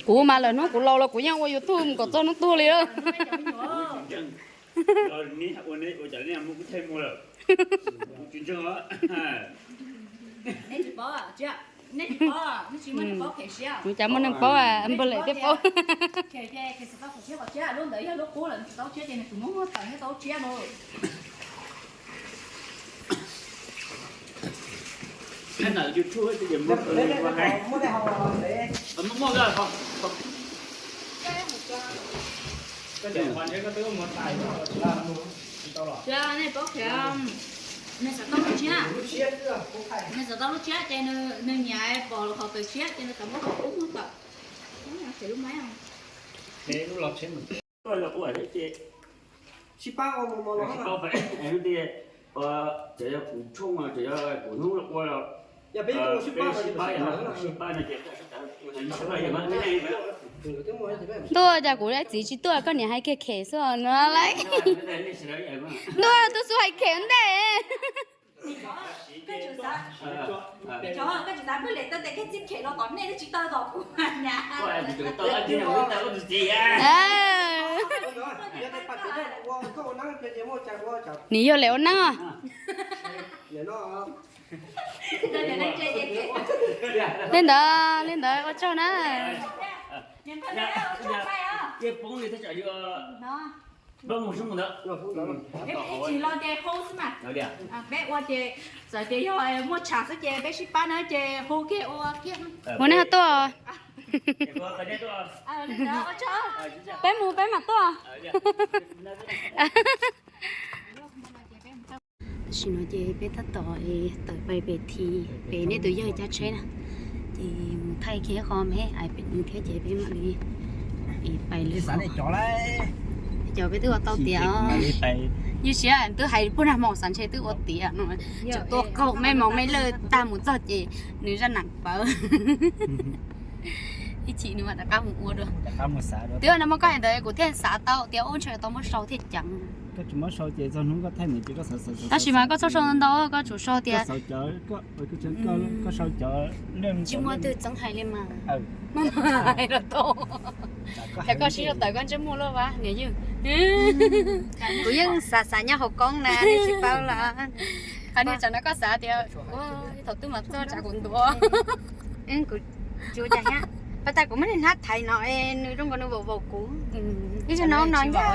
Kuv mas lawm hnub kuv laus los kuv yeej ua YouTube mus kom txog hnub tuag li. Cas muaj neeg paub npawg lawm thiaj paub. Nej paub kiag, nws xav tau lub tshiab, nws xav tau lub tshiab ces nws nyiam pom hauv tawm tshiab ces nws xav muab qub muag tawm. Ntuj, cas kuv daim txiv tsis tuaj, koj niam hais kiag khem xwb no lauj. Ntuj, tub xub hais khem ua ntej. Nws yog lem ua neeb. Li ntawd, li ntawd ua tsaug na. Peb ua ces txawm tias yog muaj tsham xwb ces peb sib pab na ces hu kiag ua kiag. Hu nej ho tuaj. Peb mus peb mam tuaj. Tam sim no ces peb tab tom tawm pais pem thi pem nej tus yawg cab tsheb na. Ces mus thaij kiag qho me ais pem nws thiab ces peb mam li pais lwm qhov. Cov peb twb ua tau tiav. Ywj siab twb hais puag nag hmo xav ntshe twb ua tiav no. Tseem tua qaug me mos me lawj tag mus txog ces nws zaj nam pawv. Ib chim nws mam rov qab mus ua dua. Twb no muab koj hais ntawd kuv thiaj xav tau tias ub ntshe tau muab sau thiaj ceev. Tab sis mas koj txhob sau ntau ntau, koj tsum sau tias tsis muaj twg txeeb hais li mas. Hais los tau. Yog koj sib sau tawm koj ntsej muag luaj vas niam yawg. Kuv yeej xav xav nyob hauv koob na, nej tsis paub los. Qhov niag tsam no koj xav tias ua thaum twg mas txog tsam kuv ntuav. Kuv tsuas cas thiab, pas tas kuv muab niag hnab thaiv no nws zoo nkaus nws vaum vaum kuv. Ib zaug no no ncaj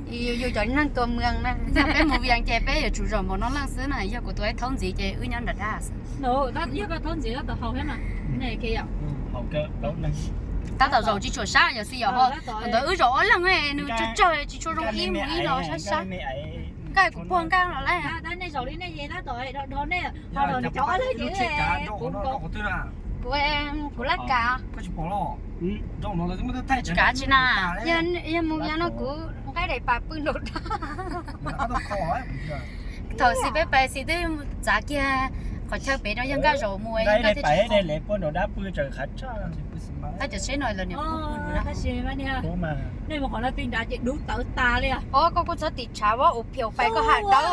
kuv, yus cov neeg tua mws na. Peb mus Vias ces peb yuav tsum zaum npaum no leej xwb na, yog kuv tua ib thaub ntxiv ces wb nyob nram dab xwb. Yog koj thaub ntxiv tab tom haus thiab mas. Tab tom zaum tsis tshua sab yog xwb yog ho. Thaum ntawd wb zaum ob leeg nws tsawg tsawg tsis tshua zoo ib mus ib los sab sab. Nkaj kuv puag nkaj los lawm. Kuv, kuv laj kav. Tsis kav tsis na. Yog mus Vias no kuv nqaij daim pam pw nraud dab. Thaum xis peb pais xis twb txav kiag qhov chaw pem no yog nkaj zaum mus nkaj tsis. Qab cov tsheb no los niam. Nej mus qhov no ti nrad ces dub tawv tas li. Os, koj kuj txhob tim tshav vab ua phiaus pais koj ha dawb.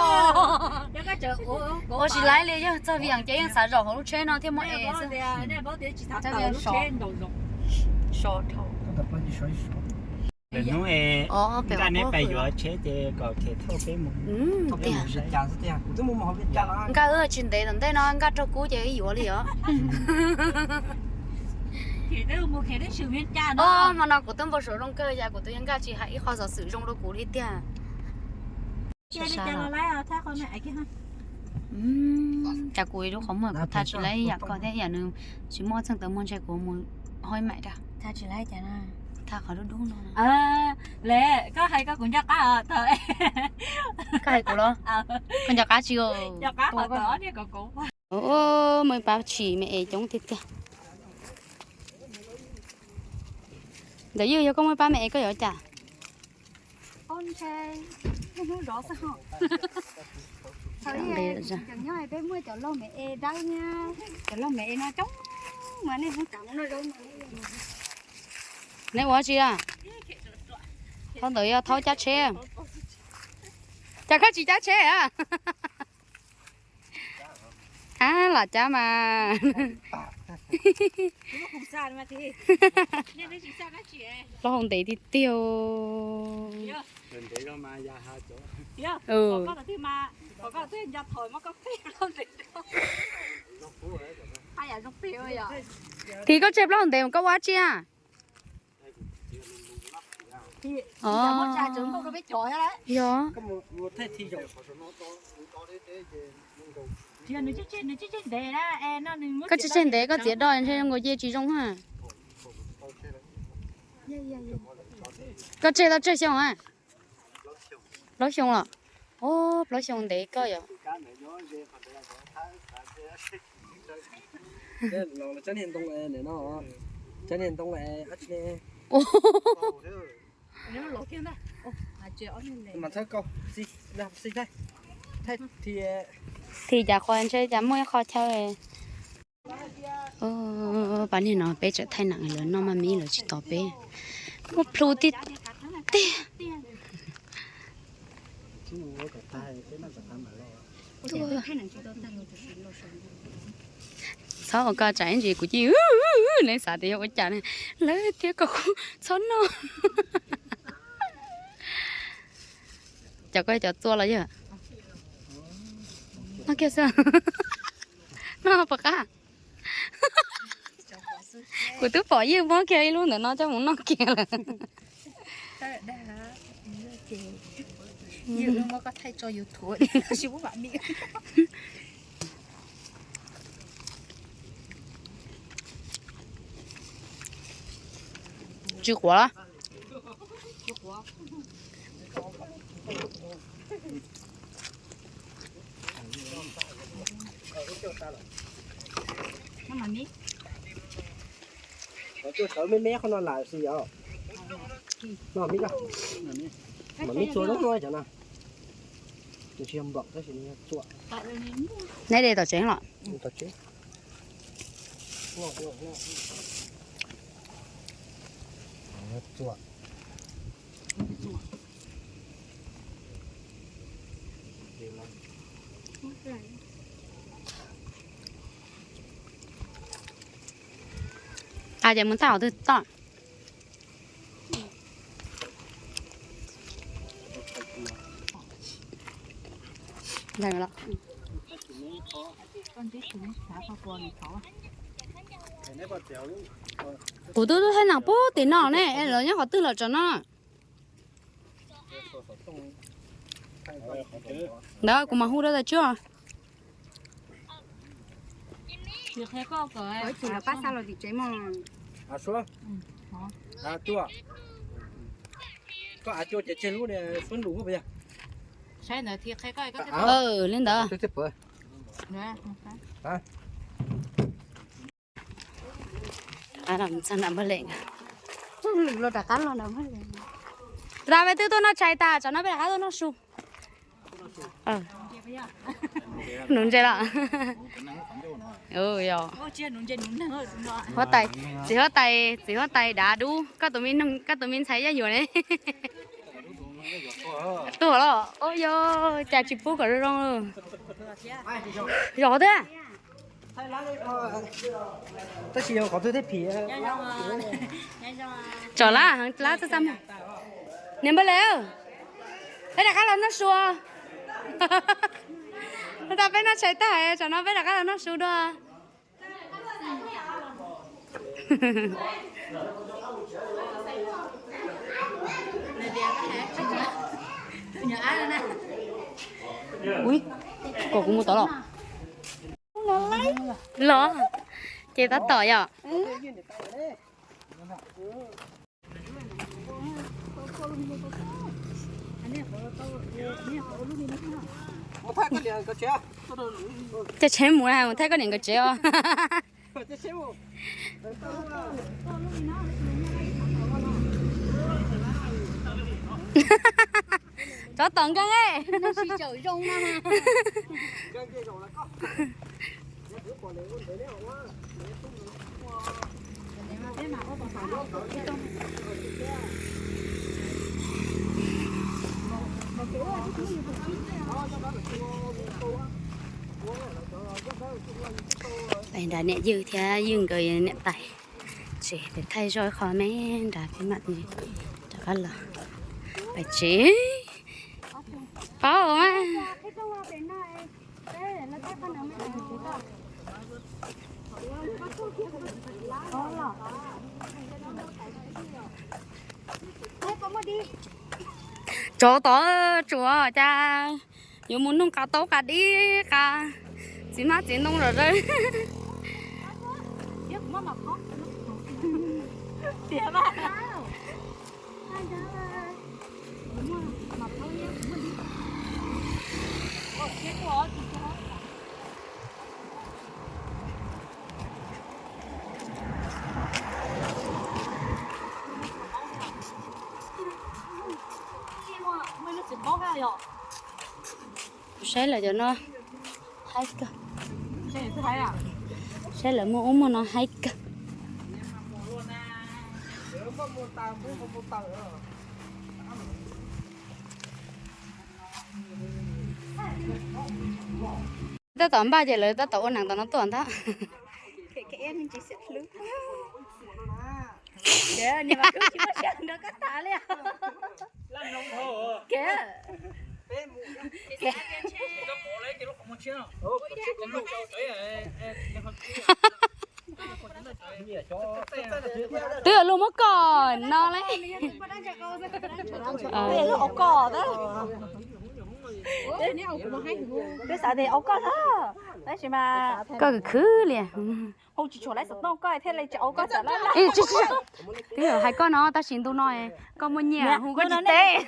Ua tsis laib li, yog txog Vias ces yeej xav zaum hauv lub tsheb no thiaj muaj es xwb. Lwm hnub nkaj neb pais yuav tsheb ces kom them thauj peb mus. Nkaj wb tsis ntev tom ntej no nkaj raug kub ces wb yuav li os. Hmo no kuv twb npau suav zoo kawg, yog kuv tus yawg nkaj tsis hais ib qho xov xwm zoo rau kuv li tiag. Cas kuv lub qhov muag kuv tha tsis laib yam koj thiab, yam nws tsis muaj txheej tawv muag ntshe kuv mus hoj maim rau. Tha qhov dub dub no. Le, koj hais koj kuv nco qab. Koj hais kuv los? Koj nco qab tsis? Muaj ib pab tshis me es coob tiag tiag. Ntawd yog koj muaj ib pab me es koj yuav cas? Peb muaj cov loj me es dawb, cov loj me es no coob mas nej hnub tas no. Neb ua tsi a? Thaub ntawd yog thaub cab tsheb. Cas koj tsis cab tsheb a? Ab, lam cab mas. Plaub hau ntev tiag tiag. Thim, koj tseg plaub hau ntev mus koj ua dab tsi a? Yog. Koj tseg tseg ntev koj txiav do ntshe zoo nkaus cia tsis zoo ha. Koj tseg tau tsawg xyoo a? Plaub xyoo los? Ub, plaub xyoo ntev koj yom. Thim cas qhov ntshe cas muaj ib qho chaw. Pab niag no peb tseem thaij neem lawv noj maj mib lawv tsis tos peb. Muaj plhu tiag tiag. Txhob ua koj tsam ib ntsis kuv cia li, neb xav tias yog ua cas ne, lawv thiab koj kuj txhob noj. Cov koj cov txua los yog noj kiag xwb. Noj puas qab? Kuv twb pom yeej muab kiag ib lub ntawm no coj mus noj kiag lawm. Tsis quav. Cuaj sawv me me qhov no lam sis os. No mib, mam mib txua zoo no cov no. Nws tsis yog nplaum tab sis nws yog txua. Neb de tom tsev los? Tom tsev. Txua. Ces mus txaj qhov twg toj? Kuv twb twb thaij neem pug tim no ne, lawv nyob qhov twg lawm tso no. Ntawd kuv mam hu rau tas tsuag. Koj av cua ces tseg lub suab nlus pab yog. Li ntawd. Lwm los rov qab los. Rau peb twb tuaj noj tshais tas, tsam no peb rov qab tuaj noj su. Nuv ntses los? Huab tais, txiv huab tais, txiv huab tais dav dub, koj tus me ntxhais yaj yuam ne. Tuag los? Ua yog cas tsis pub kom zoo zoo. Zov thiab. Tab sis yog qhov twg thiab phim. Tsom lab heev, lab txaj txaj muag. Niam npawg Lev, peb rov qab los noj su. Tag peb noj tshais tag, tsam no peb rov qab los noj su dua. Ui, kom kuv mus tod los? Los, ces tab tom yom. Ces tsev mus na, mus thaij koj niam nkawd tsev os. Tsov tom nkeeg. Pais nrad niam ywg thiab ywg nkawd niam tais tsev, pais thaij zoj ib qho me nrad peb mam li rov qab los pais tsev. Paub mas. Tsov tod tsuas cas yuav mus noog qas taub qas dib qas txiv hmab txiv ntoo zom zaws. Saib lawv cov no haib kawg. Saib lawv muaj ub muaj no haib kawg. Tab tom npaj ces lawv tab tom ua nees tom no tuaj ntag. Twb luag muab koj no le. Koj khwv khwv li. Twb hais koj no tab sis ntu no koj muaj nyiaj hu koj tsis teb.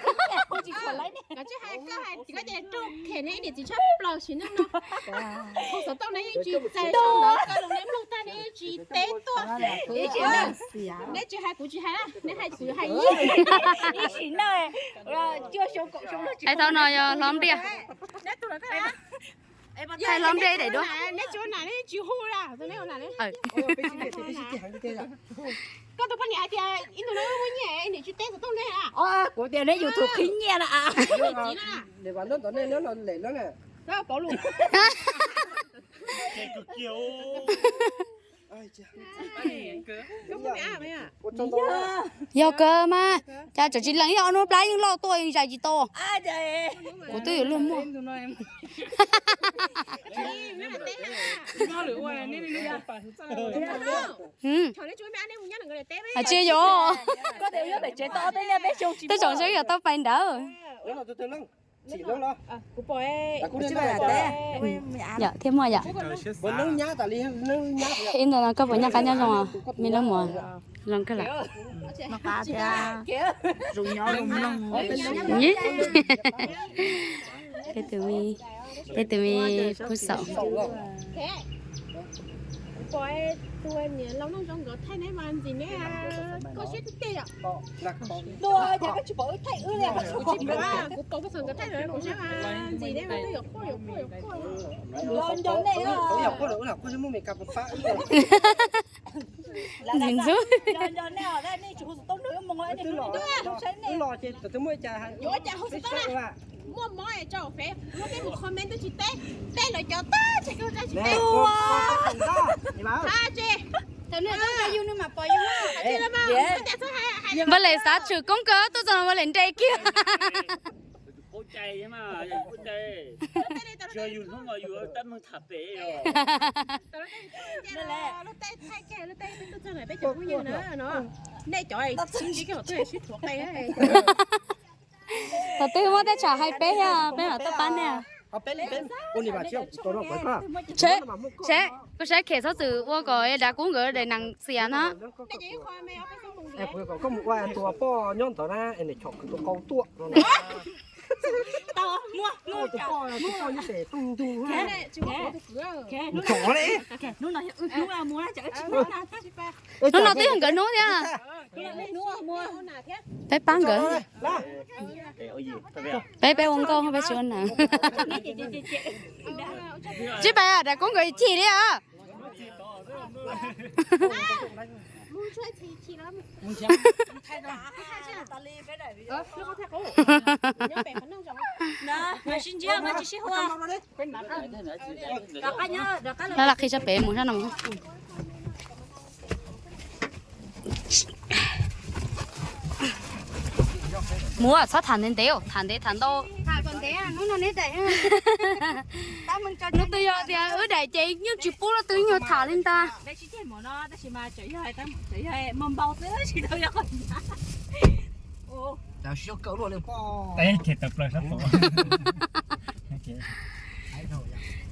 Hais tau no yog hlob ntiaj. Thaij hlob ntiaj ib daim duab. Kuv tias neb YouTube qhib nyiaj na. Yog kawg mas, cas tseem tsis lees ib ob hnub plab yeej loj tuaj zais tsis tau. Kuv twb yuav luag muaj. Tsis yog, twb tseem xyov yog tau pais ntawd. Yog thiab muaj yom. Ib ntawm no koj puas nyob qab nyob zoo os me leej muam? Zoo kawg lawm. Peb tus me, peb tus me pub xaum. Ntxim ntxub. Muaj mob es tso fev, luag tej mus comment twb tsis teb, teb lawv cov tag tsev kawg tsis teb. Npaj lem xav tshwm koob kawg tuaj txog npaj lem nres kiag. Thaum twg muaj tej tsam hais peb thiab peb mam tuaj pab nej. Saib, saib, kuv saib Khem txhob txwm ua kom dav kub nkawd daim nees xias na. Hnub no twb yog nkawd hnub thiab. Peb pab nkawd. Peb, peb ua nkauj peb tsis ua nees. Tsis pais dav kub nkawd chim li os. Lawv lam qhib sab pem mus sab no. Mus txhob tham ntev ntev, tham ntev tham ntau. Hnub twg yog tias wb daim ces yeej tsis pub leej twg nyuag tham li ntag.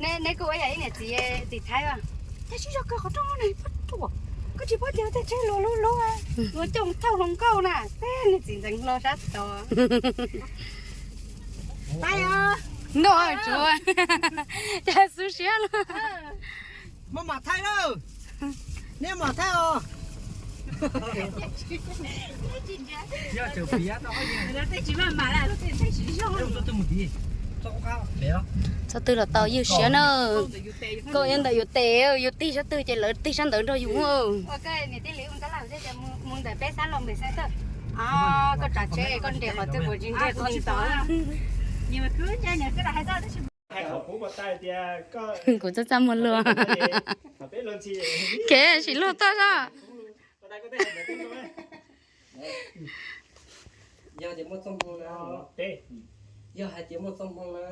Neb kuj ua yam ib niam txiv tim Thaib, tab sis zog kawg qhov rooj ne, koj tsis paub tias tej tsheb luag lub lub, luag coj thauj hluas nkauj na, tej niag txiv ntxeev hlo sab tod. Ntuj, tsuav cas xub siab luaj. Muaj mam thaij lawm, neb mam thaij os. Txhob twg los tau ywj siab na. Koj nyob ntawm yus tes, yus tig sab twg ces lawv tig sab ntawd nrog yus. Koj tsav tsheb koj nres qhov twg kuv tsis nres qhov ntawd. Kuv txaj txaj muag luag. Kev sim luag toj zog. Yog tias muaj txoj hmoo na, yog hais tias muaj txoj hmoo na,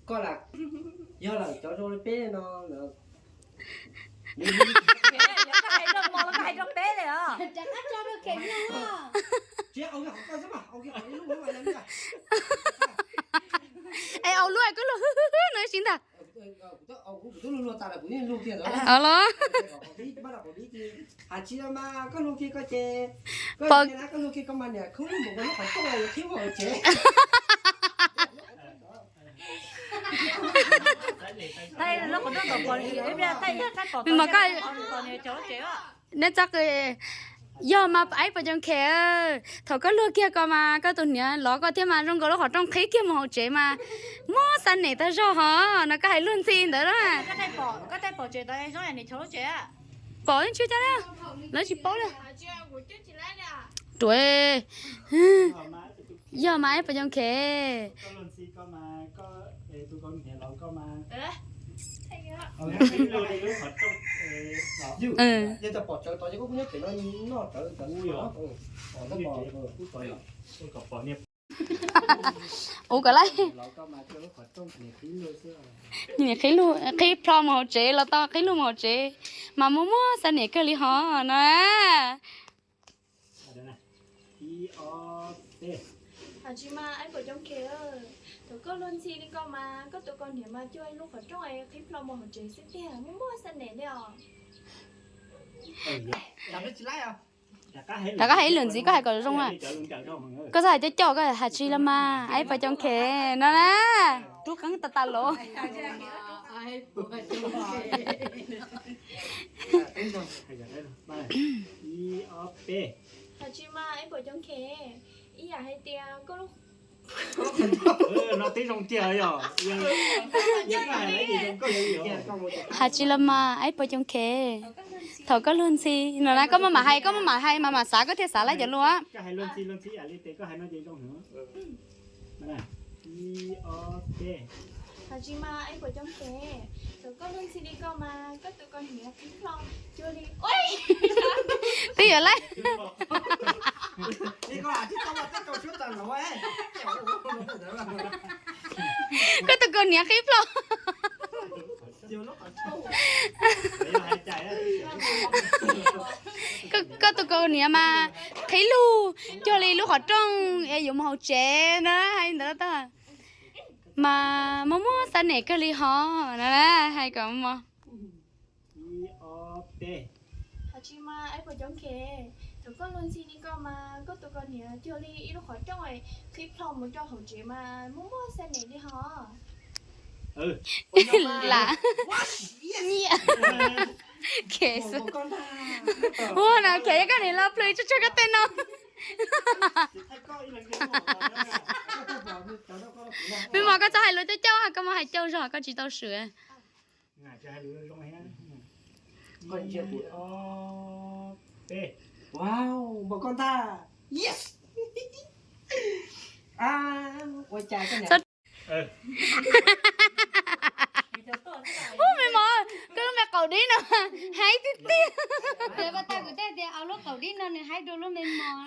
koj lam, yog lam cov zoo li peb no, es au lub koj luag hwv hwv no sib ntag. Los mas koj, neb txoj, yog mas aib pos cov nkhe, thaum koj luag kiag ko mas koj tus niam lov koj thiab mas zoo nkaus lub qhov rooj qhib kiag mus hauv tsev mas muab xab nem tag zog hos no koj hais luag ntxhi ntawd na. Pom tsis cas, lawv tsis paub li. Ruam, yog mas aib pos cov nkhe. Ua kom lawm, qhib plho mus hauv tsev los tau qhib lug mus hauv tsev mas muaj muab xab niam kawg li hov no. Tsis mas aib pos cov nkhe, thaum koj luag ntxhi li ko mas koj tus koj niam mas cuag ib lub qhov rooj qhib plho mus hauv tsev xwb tiag, muaj muab xab niam li os. Rov qab hais ib lwm ntxiv, koj hais kom zoo na. Koj txhob hais coj coj, koj hais tsis los mas aib pos cov nkhe no na. Rub qeeb tas tas los. Tsis mas aib pos cov nkhe, ib yam hais tias koj lub Hais tsis los mas aib pos cov nkhe, thaum koj luag ntxhi no na, koj maj mam hais, koj maj mam hais mas mam xav koj thiaj xav lawv cov lus. Twb yuav lawm. Koj tus kaus hniav qhib plho. Koj tus kaus hniav mas qhib lug cuag li lub qhov rooj es yuav mus hauv tsev na, hais ntawd tag. Mas muaj muab xab nem kawg li hov na, hais kom mos. Tsis mas aib pos cov nkhe, thaum koj luag ntxhi li ko mas koj tus kaus hniav cuag li ib lub qhov rooj qhib plho mus rau hauv tsev mas muaj muab xab nem li hov. Lam. Khev xwb. Ua no khev, koj nim los plhws tsuag tsuag koj tej no. Me mos, koj txhob hais lus coj coj, koj muab hais coj zog koj tsis tau swm. Koj ntsia kuv. Wow, npaum koj ntag. Yes. Ua cas koj niam. Ub, me mos, koj lub me qaum dib no haib tiag tiag. Ua tau kuv tej tias au lub qaum dib no nws haib dua lub me mos.